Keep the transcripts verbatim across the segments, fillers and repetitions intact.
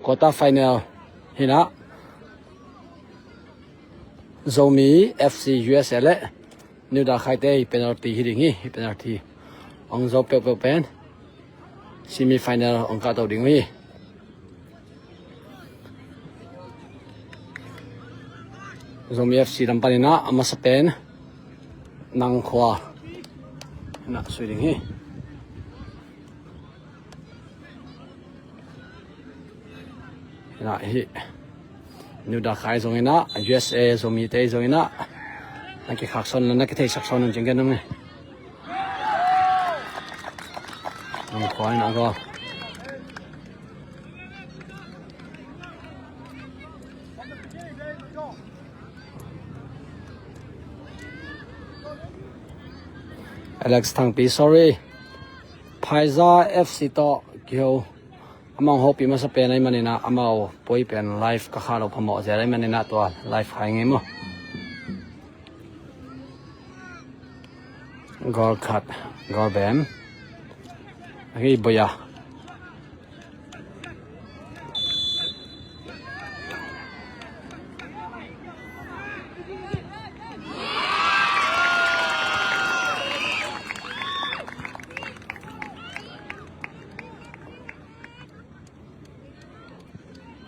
Quarter final hi-in ah Zomi F C U S A le New Dakhai te hi penalty hi ding hi, hi penalty. Hong zo peuhpeuh pen semi final hong kah to ding uh hi. Zomi F C lam panin ah a masa pen Nangkhua in ah sui ding hi. Hi-in ah hi New Dakhai zongin ah U S A Zomite zongin ah na kikhak sawn, na kitheisak sawn un ci-in gen nuam ing. Nangkhua in ah goal. Alex Thangpi, sorry. Phaiza F C tawh kiho. Amah hong hopih masa pen ahih manin ah amau poi pen live ka khah loh phamawh zel ahih manin ah tua live khah ing ei maw. Goal khat, goal bem. Hei, boya.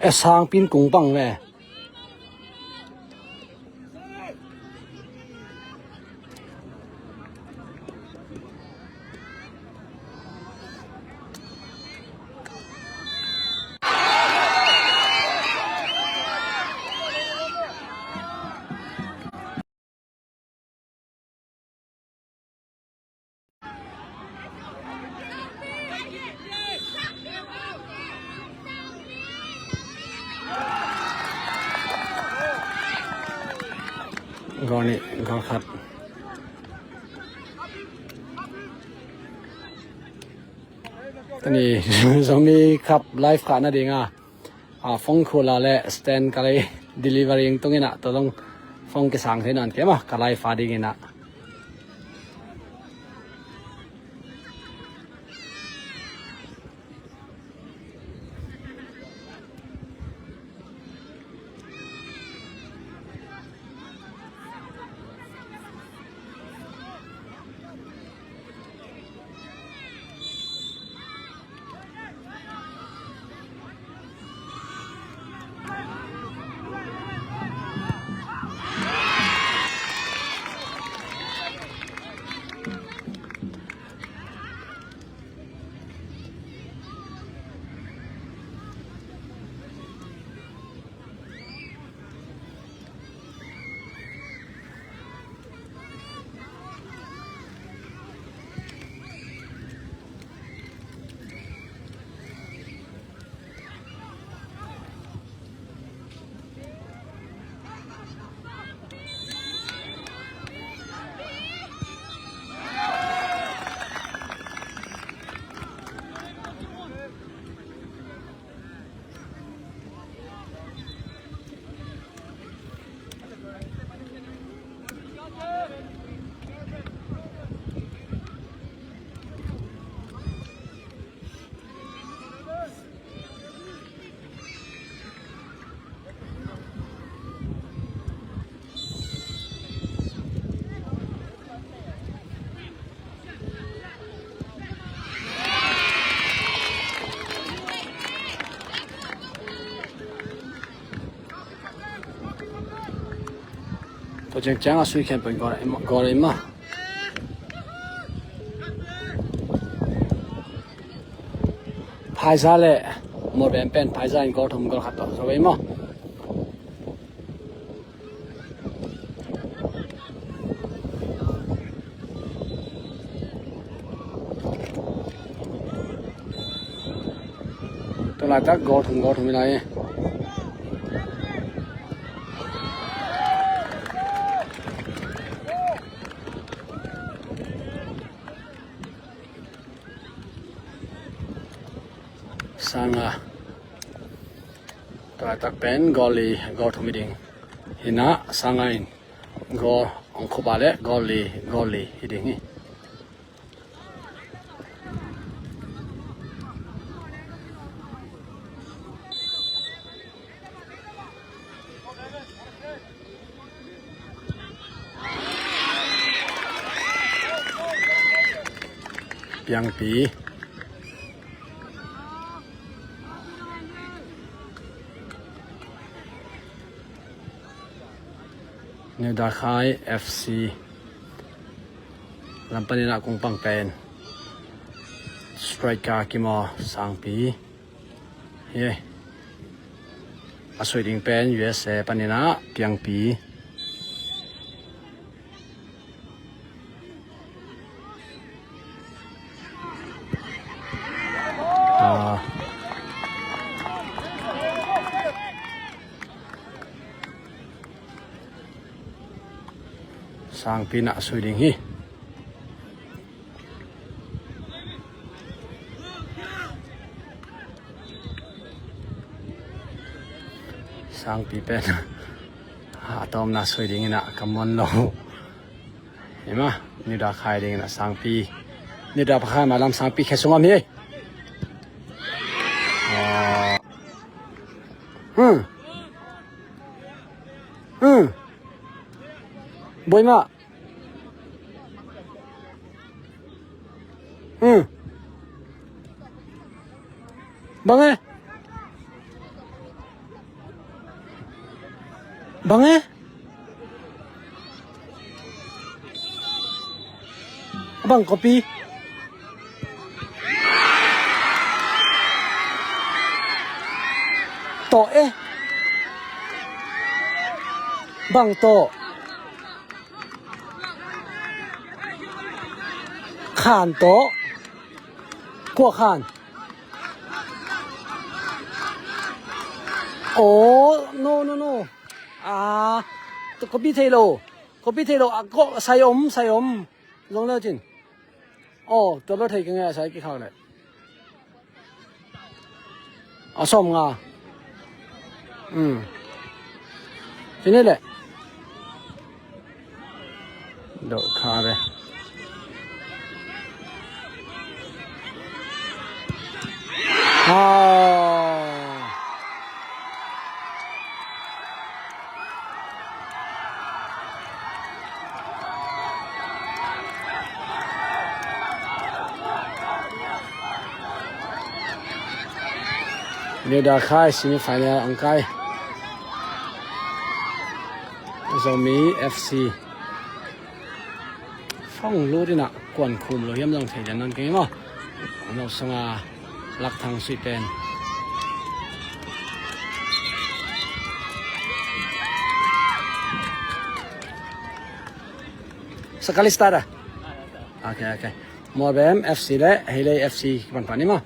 E, Sangpi in kung pang ve. Goal nih, goal khat. Tuni Zomi Cup live khah nading a, a, phone khula le stand ka lei delivery ing tung in ah, tua zong phone kisang thei nawn kei maw, ka live a ding in ah. Tua ciangciang a sui khen pen goal, goal in mah. Phaiza le Mawlbem pen Phaiza in goal thum goal khat tawh zo ei maw. Tua laitak goal thum goal thum hi lai. Sanga. Tua laitak pen goal li goal thum hi ding. Hi-in ah Sanga in goal hong khup a leh goal li goal li hi ding hi. Piangpi. New Dakhai F C. Lam panin ah kong pang pen striker Kim Aw Sangpi. Hi. A sui ding pen U S A panin ah Piangpi. Ah. Sangpi na sui ding hi. Sangpi pen a tawm na sui ding ina ka muan lo. Hi ma, New Dakhai ding ina Sangpi. New Dakhai ma lam Sangpi khe sung om hi. Ah. Hmm. Hmm. Boima. Hmm. Bang e? Bang e? Bang kopi? Tawh e? Bang tawh? Khan tawh. Kua khan? Oh, no, no, no. Ah, kopi thei lo. Kopi thei lo. Ah, ko, sai om, sai om. Zong le cin. Oh, tua bel thei keng e, sai kikhak le. A sawm nga. Um. Cine le. Doh kha ve. Ah. New Dakhai semi final ang kai. Zomi F C. Fong lu dina kuan khum lo hiam zong thei den nan keng maw. Ang lo sunga Lak Thang sui pen. Sakalista da. Okay, okay. Mualbem F C le Heilei F C kipan pan ni maw.